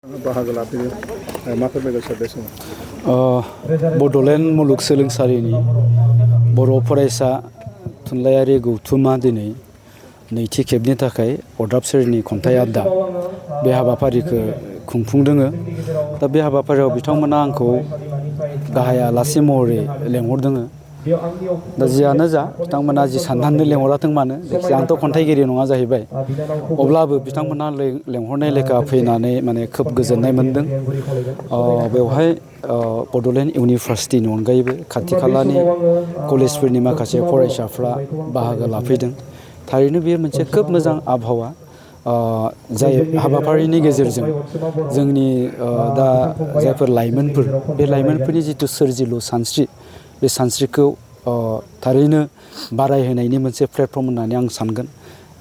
बाहागो लाफैयो मा फोरमायगोन सार बे समाव बड'लेण्ड मुलुगसोलोंसालिनि बर' फरायसा थुनलाइयारि गौथुमा दिनै नैथि खेबनि थाखाय अरदाब सोरजिनि खन्थाइ आयदा बे हाबाफारिखौ खुंफुंदोङो। दा बे हाबाफारियाव बिथांमोना आंखौ गाहाय आलासि महरै लेंहरदोङो। दा जियानो जा बिथांमोना जि साननानै लेंहराथों मानो जायखिजाया आंथ' खन्थाइगिरि नङा जाहैबाय, अब्लाबो बिथांमोना लेंहरनाय लेखा फैनानै माने खोब गोजोननाय मोनदों। बेवहाय बड'लेण्ड इउनिभारसिटिनि अनगायैबो खाथि खालानि कलेजफोरनि माखासे फरायसाफ्रा बाहागो लाफैदों। थारैनो बेयो मोनसे खोब मोजां आबहावा, जाय हाबाफारिनि गेजेरजों जोंनि दा जायफोर लाइमोनफोर बे लाइमोनफोरनि जिथु सोरजिलु सानस्रि बे सानस्रिखौ थारैनो बारायहोनायनि मोनसे प्लेटफर्म होननानै आं सानगोन।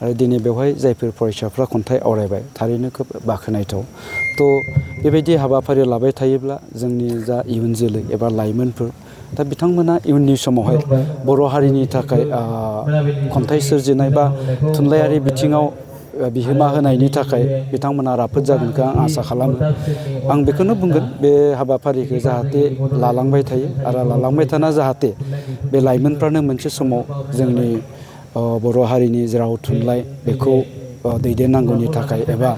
आरो दिनै बेवहाय जायफोर फरायसाफ्रा खन्थाइ आवरायबाय थारैनो खोब बाख्नायथाव। बेबायदि हाबाफारि लाबाय थायोब्ला जोंनि जा इयुन जोलै एबा लाइमोनफोर दा बिथांमोना इयुननि समावहाय बर' हारिनि थाखाय खन्थाइ सोरजिनाय बा थुनलाइयारि बिथिङाव बिहोमा होनायनि थाखाय बिथांमोना राफोद जागोनखौ आं आसा खालामो। आं बेखौनो बुंगोन, बे हाबाफारिखौ जाहाथे लालांबाय थायो आरो लालांबाय थाना जाहाथे बे लाइमोनफ्रानो मोनसे समाव जोंनि बर' हारिनि राव थुनलाइ बेखौ दैदेननांगौनि थाखाय एबा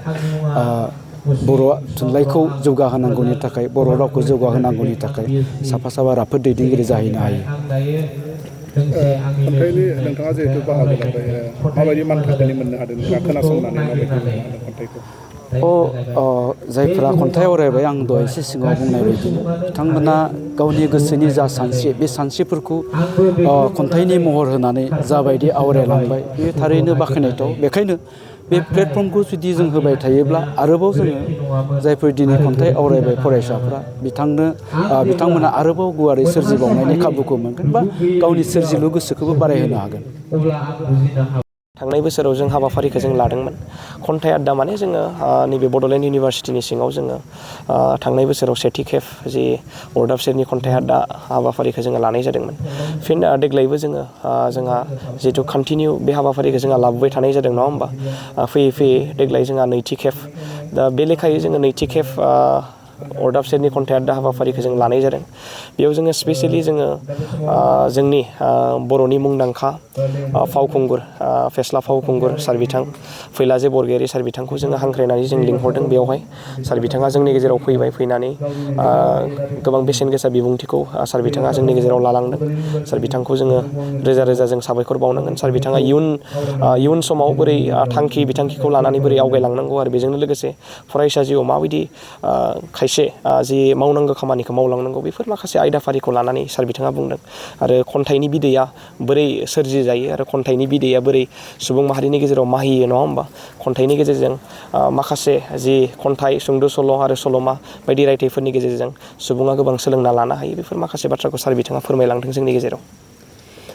बर' थुनलाइखौ जौगाहोनांगौनि थाखाय, बर' रावखौ जौगाहोनांगौनि थाखाय साफा साफा राफोद दैदेनगिरि जाहैनो हायो। खन्थाइनि नोंथाङा जिहेतु बाहागो लाबाय, माबायदि मान थाखोनि मोननो हादों नोंथाङा खोनासंनानै माबायदि मोननो हादों खन्थाइखौ? जायफोरा खन्थाइ आवरायबाय आं दहाय एसे सिगाङाव बुंनाय बायदिनो बिथांमोना गावनि गोसोनि जा सानस्रि बे सानस्रिफोरखौ खन्थाइनि महर होनानै जाबायदि आवरायलांबाय बेयो थारैनो बाख्नायथाव। बेखायनो बे प्लेटफर्मखौ जुदि जों होबाय थायोब्ला आरोबाव जोङो जायफोर दिनै खन्थाइ आवरायबाय फरायसाफ्रा बिथांमोना आरोबाव गुवारै सोरजिबावनायनि खाबुखौ मोनगोन बा गावनि सोरजिलु गोसोखौबो बारायहोनो हागोन। थांनाय बोसोराव जों हाबाफारिखौ जों लादोंमोन। खन्थाइ आयदा माने जोङो नैबे बड'लेण्ड इउनिभारसिटिनि सिङाव जोङो थांनाय बोसोराव सेथि खेब जि अरदाब सेरनि खन्थाइ आयदा हाबाफारिखौ जोङो लानाय जादोंमोन। फिन देग्लायबो जोंहा जिहेतु कन्टिनिउ बे हाबाफारिखौ जोंहा लाबोबाय थानाय जादों, नङा होमबा? फैयै फैयै देग्लाय जोंहा नैथि खेब। दा बे लेखायै जोङो नैथि खेब अरदाब सेरनि खन्थाइ आयदा हाबाफारिखौ जों लानाय जादों। बेयाव जोङो स्पेसियेलि जोङो जोंनि बर'नि मुंदांखा फावखुंगुर फेस्ला फावखुंगुर सार बिथां फैलाजे बरगयारी सार बिथांखौ जोङो हांख्रायनानै जों लिंहरदों बेवहाय। सार बिथाङा जोंनि गेजेराव फैनानै गोबां बेसेन गोसा बिबुंथिखौ सार बिथाङा जोंनि गेजेराव लालांदों। सार बिथांखौ जोङो रोजा रोजा जों साबायखर बावनांगोन। सार बिथाङा इयुन समाव बोरै बिथांखिखौ लानानै बोरै आवगायलांनांगौ आरो बेजोंनो लोगोसे फरायसा जिउआव माबायदि खायसे जि मावनांगौ खामानिखौ मावलांनांगौ बेफोर माखासे आयदाफारिखौ लानानै सार बिथाङा बुंदों। आरो खन्थाइनि बिदैया बोरै सोरजिजायो आरो खन्थाइनि बिदैया बोरै सुबुं माहारिनि गेजेराव माहियो, नङा होमबा? खन्थाइनि गेजेरजों माखासे जि खन्थाइ, सुंद' सल' आरो सल'मा बायदि रायथाइफोरनि गेजेरजों सुबुङा गोबां सोलोंना लानो हायो। बेफोर माखासे बाथ्राखौ सार बिथाङा फोरमायलांदों जोंनि गेजेराव।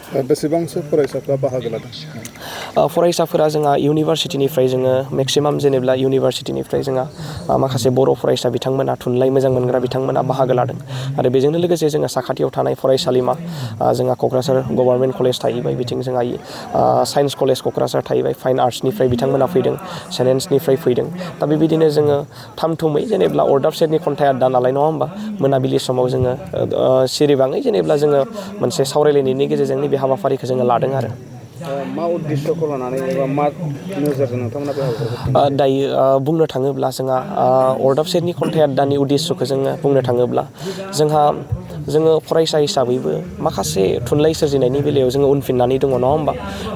बेसेबांसो फरायसाफ्रा बाहागो लादों? फरायसाफोरा जोंहा इउनिभारसिटिनिफ्राय जोङो मेक्सिमाम जेनेब्ला इउनिभारसिटिनिफ्राय जोंहा माखासे बर' फरायसा बिथांमोना थुनलाइ मोजां मोनग्रा बिथांमोना बाहागो लादों। आरो बेजोंनो लोगोसे जोंहा साखाथियाव थानाय फरायसालिमा जोंहा क'क्राझार गभर्नमेन्ट कलेज थाहैबाय, बिथिं जोंहा साइन्स कलेज क'क्राझार थाहैबाय, फाइन आर्ट्सनिफ्राय बिथांमोना फैदों, साइन्सनिफ्राय फैदों। दा बेबायदिनो जोङो थामथुमै जेनेब्ला अरदाब सेरनि खन्थाइ आयदा नालाय, नङा होमबा? मोनाबिलि समाव जोङो सिरिबाङै जेनेब्ला जोङो मोनसे सावरायलायनायनि गेजेरजों नैबे हाबाफारिखौ जोङो लादों आरो। मा उद्देশ্যखौ लानानै एबा मा नोजोरजों नोंथांमोना बे हाबाफारिखौ खुंदों? दायो बुंनो थाङोब्ला जोंहा अरदाब सेरनि खन्थाइ आयदानि उद्देশ্যखौ जोङो बुंनो थाङोब्ला जोङो फरायसा हिसाबैबो माखासे थुनलाइ सोरजिनायनि बेलायाव जोङो उनफिननानै दङ, नङा होमबा?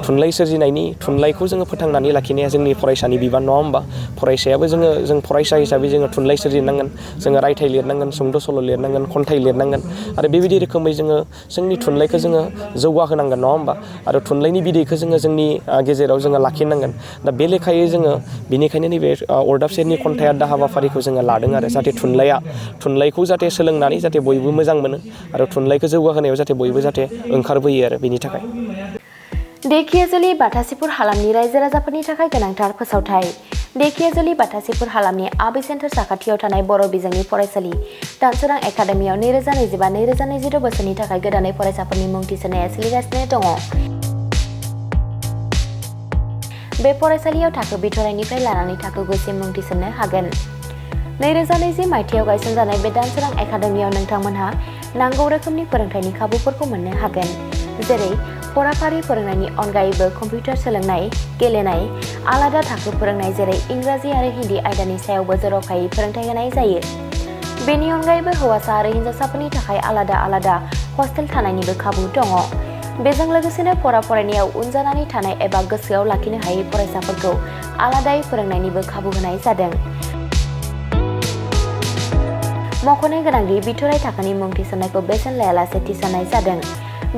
थुनलाइखौ जोङो फोथांनानै लाखिनाया जोंनि फरायसानि बिबान, नङा होमबा? फरायसायाबो जों फरायसा हिसाबै जोङो थुनलाइ सोरजिनांगोन, जोङो रायथाइ लिरनांगोन, सुंद' सल' लिरनांगोन, खन्थाइ लिरनांगोन। आरो बेबायदि रोखोमै जोङो जोंनि थुनलाइखौ जोङो जौगाहोनांगोन, नङा होमबा? आरो थुनलाइनि बिदैखौ जोङो जोंनि गेजेराव जोङो लाखिनांगोन। दा बे लेखायै जोङो बेनिखायनो नैबे अरदाब सेरनि खन्थाइ आयदा हाबाफारिखौ जोङो लादों आरो जाहाथे थुनलाइखौ जाहाथे सोलोंनानै जाहाथे बयबो मोजां मोनो आरो थुनलाइखौ जौगाहोनायाव जाहाथे बयबो जाहाथे ओंखारबोयो आरो बेनि थाखाय। देखियाजुलि बाथासिपुर हालामनि रायजो राजाफोरनि थाखाय गोनांथार फोसावथाय। देखियाजुलि बाथासिपुर हालामनि आबै सेन्टार साखाथियाव थानाय बर' बिजोंनि फरायसालि दानसोरां एकाडेमियाव 2025-2026 बोसोरनि थाखाय गोदानै फरायसाफोरनि मुं थिसननाया सोलिगासिनो दङ। बे फरायसालियाव थाखो बिथराइनिफ्राय लानानै थाखो 9 सिम मुं थिसननो हागोन। 2020 मायथाइयाव गायसनजानाय बे दानसोरां एकाडेमियाव नोंथांमोनहा नांगौ रोखोमनि फोरोंथायनि खाबुफोरखौ मोननो हागोन, जेरै फराफारि फोरोंनायनि अनगायैबो कम्पिउटार सोलोंनाय, गेलेनाय, आलादा थाखो फोरोंनाय जेरै इंराजि आरो हिन्दी आयदानि सायावबो जर'खायै फोरोंथाय होनाय जायो। बेनि अनगायैबो हौवासा आरो हिन्जावसाफोरनि थाखाय आलादा हस्टेल थानायनिबो खाबु दङ। बेजों लोगोसेनो फरायनायाव उन जानानै थानाय एबा गोसोआव लाखिनो हायै फरायसाफोरखौ आलादायै फोरोंनायनिबो खाबु होनाय जादों। मख'नो गोनांदि बिथराय थाखोनि मुं थिसननायखौ बेसेन लायालासे थिसननाय जादों।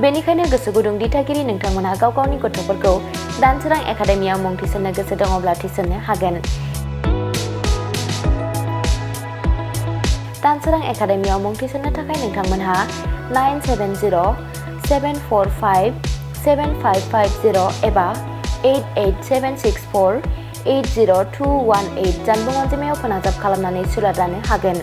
बेनिखायनो गोसो गुदुं दिथागिरि नोंथांमोनहा गाव गावनि गथ'फोरखौ दानसोरां एकाडेमियाव मुं थिसननो गोसो दङब्ला थिसननो हागोन। दानसोरां एकाडेमियाव मुं थिसननो थाखाय नोंथांमोनहा 977074575550 एबा 88764802118 जानबुं अनजिमायाव फोनांजाब खालामनानै सुलाद लानो हागोन।